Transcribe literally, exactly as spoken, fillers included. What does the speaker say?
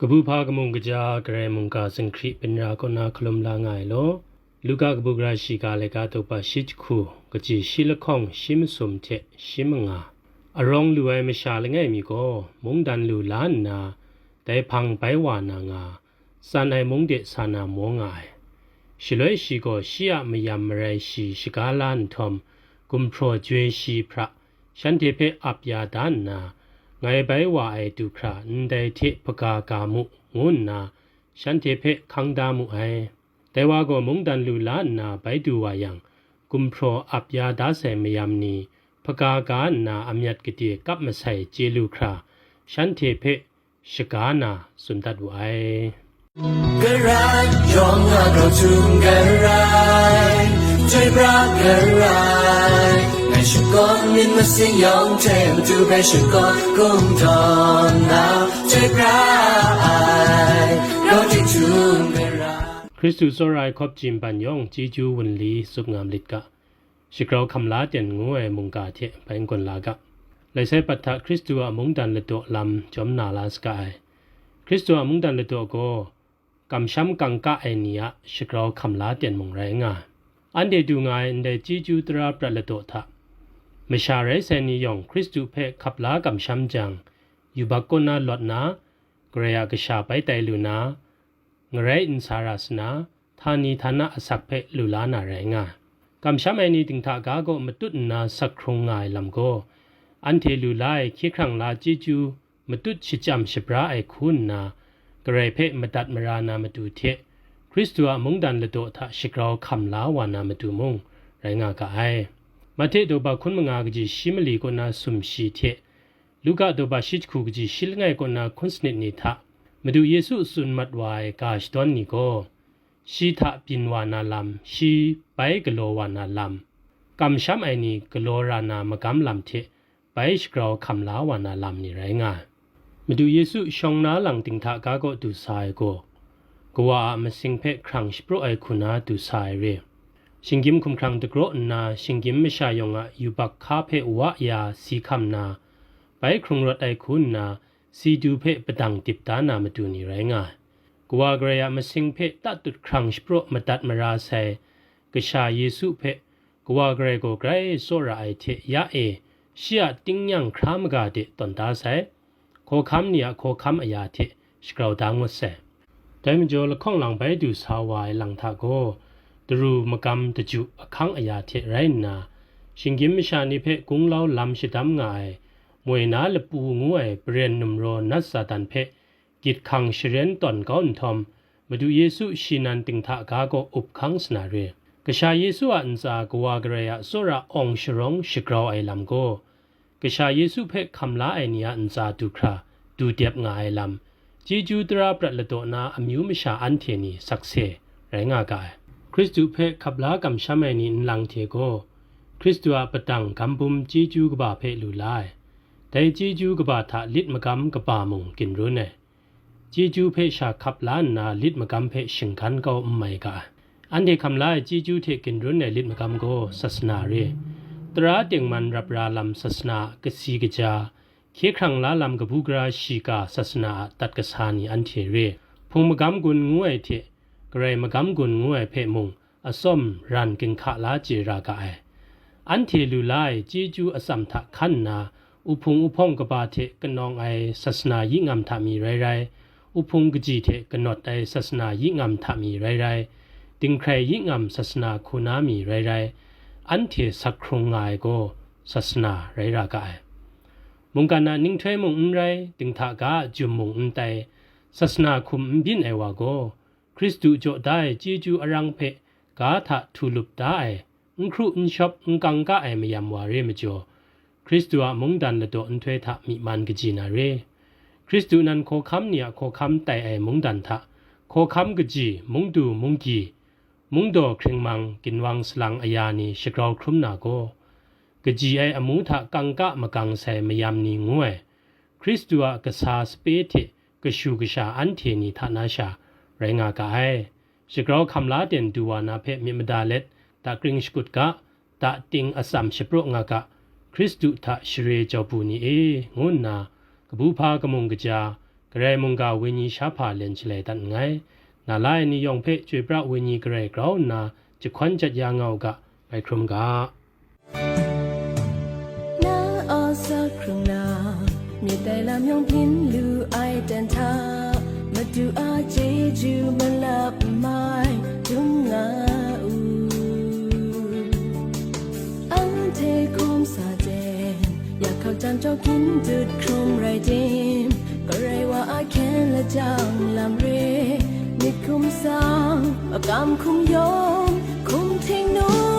Kabu hpa kamung kaja Karai mungga zinghkri byin ra kaw na hkalum la nga ai law, Luka kabu gara shiga laika daw pa shi jahku, kaji shi lahkawng shi masum hte shi manga, arawng lu ai masha langai mi gaw mungdan lu la nna, dai hpang bai wa na nga, tsan ai mung de sa na maw nga ai. Shaloi shi gaw shi a mayam marai shi shaga la nhtawm, gumhpraw joi shi hpra, shanhte hpe ap ya da nna, ngai bai wa ai du hkra ndai hte hpaga ga mu, ngu nna shanhte hpe hkang da mu ai. Dai wa gaw mungdan lu la nna bai du wa yang, gumhpraw ap ya da sai mayam ni hpaga ga nna amyat gade kap masai chye lu hkra, shanhte hpe shaga na tsun dat wu ai. Karai yawng a grau htum garai, chyoi pra garai, ngai shakawn myit masin yawng hte matu hpe shakawn kungdawn na, chyoi pra ai, grau htum garai. Hkristu tsawra ai hkawp jin ban yawng chyeju wunli tsup nga malit ga. Shagrau hkam la ten ngu ai mungga hte bai n-gun la ga. Laisai pat hta Hkristu a mungdan ladaw lam jawm na la saga ai. Hkristu a mungdan ladaw gaw, kamsham kangka ai ni a shagrau hkam la ten mung rai nga ai. Anhte du nga ai ndai chyeju tara prat ladaw hta, masha rai sai ni yawng Hkristu hpe hkap la kamsham jang, yubak kaw na lawt na, Karai a kasha bai tai lu na, ngarai n sa ra sa na, htani htana asak hpe lu la na rai nga ai. Kamsham ai ni dinghta ga gaw matut nna sak hkrung nga ai lam gaw, anhte lu la ai hkye hkrang la chyeju matut shachyam shabra ai hku nna, Karai hpe madat mara na matu hte, Hkristu a mungdan ladaw hta shagrau hkam la wa na matu mung rai nga ga ai. Mahte daw ba hkun manga kaji shi mali kaw na sumshi hte, Luka daw ba shi jahku kaji shi langai kaw na hkun sanit ni hta, Madu Yesu tsun mat wa ai ga shadawn ni gaw, shi hta byin wa na lam, shi bai galaw wa na lam, kamsham ai ni galaw ra na magam lam hte bai shagrau hkam la wa na lam ni rai nga ai. Madu Yesu shawng na lang dinghta ga kaw du sa ai gaw, Kawa a masing hpe hkrang shapraw ai hku na du sa ai re. Shinggyim hkumhkrang dagraw nna, shinggyim masha yawng a yubak hka hpe wa ya si hkam na, bai hkrung rawt ai hku nna, si du hpe padang dip da na matu ni rai nga ai. Kawa Karai a masing hpe tatut hkrang shapraw madat mara sai, Kasha Yesu hpe, Kawa Karai gaw grai tsawra ai hte ya e, shi a tingnyang hkra maga de tawn da sai, hkawhkam ni a hkawhkam aya hte shagrau da ngut sai. Dai majaw lahkawng lang bai du sa wa ai lang hta gaw, daru magam daju ahkang aya hte rai nna, shinggyim masha ni hpe gunglau lam shadam nga ai, moi na lapu ngu ai paren numraw nat Satan hpe gyit hkang sharen tawn kau nhtawm, Madu Yesu shi nan dinghta ga gaw up hkang sa na re. Kasha Yesu a ntsa Kawa Karai a tsawra awng sharawng shagrau ai lam gaw, Kasha Yesu hpe hkam la ai ni a ntsa du hkra, du dep nga ai lam, chyeju tara prat ladaw na amyu masha anhte ni sakse rai nga ga ai. Hkristu hpe hkap la kamsham ai ni nlang hte gaw, Hkristu a padang gam bum chyeju kaba hpe lu la ai. Dai chyeju kaba hta lit magam kaba mung ginrun ai. Chyeju hpe sha hkap la nna lit magam hpe shinggan kau n mai ga ai. Anhte hkam la ai chyeju hte ginrun ai lit magam gaw sasana re. Tara tengman rap ra lam sasana a kasi kaja, hkye hkrang la lam kabu gara shiga sasana a dat kasa ni anhte re. Hpung magam gun ngu ai hte, Karai magam gun ngu ai hpe mung, atsawm ran ginhka la chye ra ga ai. Anhte lu la ai chyeju atsam hta hkan nna, uhpung uhpawng kaba hte kanawng ai sasana yi ngam hta mi rai rai, uhpung kaji hte kanawt ai sasana yi ngam hta mi rai rai, dinghkrai yi ngam sasana hku na mi rai rai, anhte sak hkrung nga ai gaw sasana rai ra ga ai. Mungkan a ninghtoi mung n rai, dinghta ga a jum mung n tai, sasana hkum n byin ai wa gaw, Hkristu jaw da ai chyeju arang hpe ga hta htu lup da ai, n hkru n shawp n kangka ai mayam wa re majaw, Hkristu a mungdan ladaw nhtoi hta myi man kaji na re. Hkristu nan hkawhkam ni a hkawhkam tai ai mungdan hta, hkawhkam kaji, mungdu munggi, mungdaw hkringmang, ginwang salang aya ni shagrau hkrum na gaw, kaji ai amu hta kangka makang sai mayam ni ngu ai, Hkristu a kasa sape hte kashu kasha anhte ni hta na sha rai nga ga ai. Shagrau hkam la ten du wa na hpe myit mada let, dakring shakut ga, dating atsam shapraw nga ga, Hkristu hta share jau bu ni e, ngu nna, kabu hpa kamung kaja, Karai mungga wenyi sha hpa len shalai dat nngai. Na la ai ni yawng hpe chyoi pra wenyi Karai grau nna jahkwan jat ya nga u ga, ngai hkrum ga. Na a sa hkrung na, myit tai lam yawng byin lu ai ten hta, Madu a chyeju malap mai dum nga u. Anhte hkum sa ten, ya hkak jan jaw gin dut hkrum rai tim, Karai wa a hkyen lajang lam re, myit hkum sang, makam hkum yawng, hkum hting nu